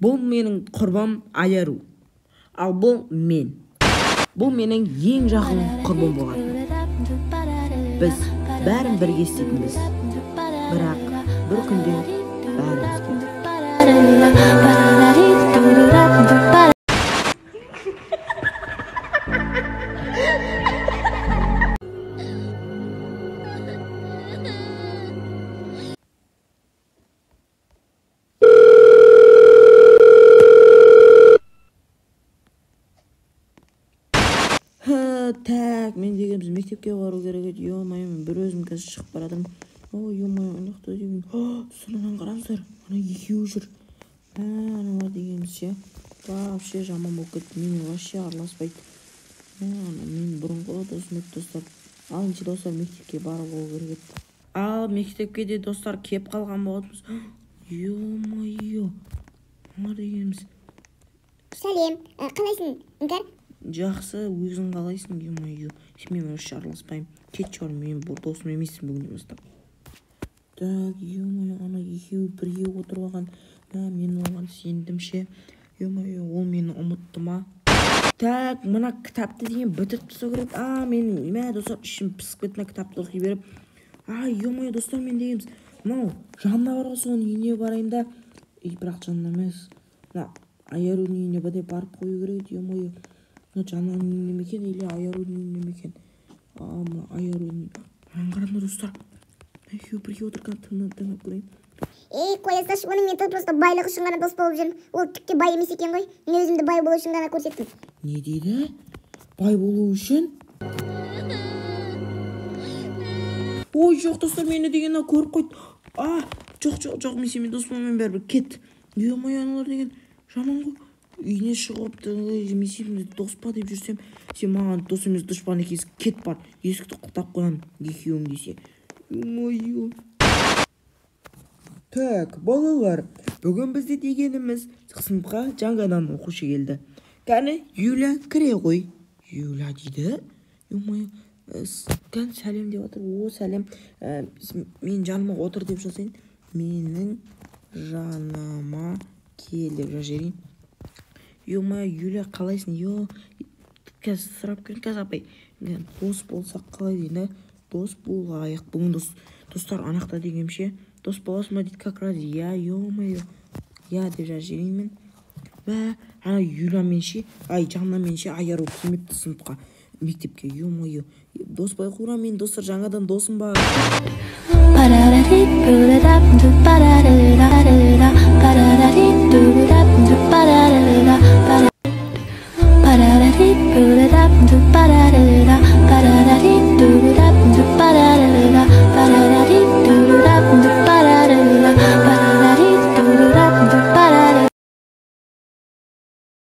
Бұл менің құрбым Аяру. Ал бұл мен. Бұл менің ең жақын құрбым болатын. Біз бәрін бірге істейтінбіз. Бірақ бір күнде бәрі өзгерді. Так, мен деген біз мектепке бару керек еді. Ё-моё, мен бір өзім қазір шығып бара жатырмын. Ой, ё-моё, ана жақта деген. Содан қараңыздар, ана екеуі жүр. Аналар дегеніміз ше. Вообще жаман болып кетті. Мен вообще араласпайды. Ана мен бұрынғы досым еді, достар. Ал енді достар мектепке барып алу керек еді. Ал мектепке де достар кеп қалған болатынбыз. Ё-моё. Аналар дегеніміз. Сәлем, қалайсың, Іңкәр? Жақсы, өзің қалайсың, ё-моё. Сен менімен вообще араласпаймын. Кетші, мен бұл досым емессің бүгіннен бастап. Так, ё-моё, ана екеуі бірге отырып алған. Мә, мен оған сендім ше. Ё-моё, ол мені ұмытты ма? Так, мына кітапты деген бітіріп тастау керек. А, мен, мә, достар, ішім пісіп кетті, мына кітапты оқи беріп. А, ё-моё, достар, мен дегенбіз. Мынау жанына бар ғой, соның үйіне барайын да. И, бірақ жанына емес. Мына Аярудың үйіне ба деп барып қою керек еді, ё-моё. Мына жаннаның үйінде ме екен, или Аярудың үйінде ме екен? А, мына Аярудың. Мынаны қараңдар, достар. Екеуі бірге отырған, тыңдап көрейін. Ей, қоя салшы, оның мен просто байлығы үшін ғана дос болып жүрмін. Ол түкте бай емес екен ғой. Мен өзімді бай болу үшін ғана көрсеттім. Не дейді? Бай болу үшін? Ой, жоқ, достар, мені деген көріп қойды. А, жоқ, жоқ, жоқ, мен сенімен дос болмаймын, бәрібір кет. Ё-моё, аналар деген жаман ғой. Үйіне шығып, мен сенімен дос па деп жүрсем, сен маған дос емес, дұшпан екенсің, кет бар. Есікті құлыптап қоямын, екеуің десе. Ё-моё. Так, балалар, бүгін бізде дегеніміз сыныпқа жаңадан оқушы келді. Кәне, Юля, кіре ғой. Юля дейді. Ё-моё, кәне сәлем деп жатыр. О, сәлем. Мен жаныма отыр деп жазайын. Менің жаныма кел деп жазып жіберейін. Ё-моё, Юля, қалайсың? Ё, қазір сұрап көрейін, қазір апай. Дос болсақ қалай дейді? Дос болайық. Бүгін достар анақта дегенше, дос боласың ба дейді, как раз. Я, ё-моё. Я деп жазып жіберейін мен. Мә, ана Юлямен ше, ай, Жаннамен ше, Аяру келмепті сыныпқа, мектепке. Ё-моё. Дос болайық, ура, мен достар жаңадан досым бар.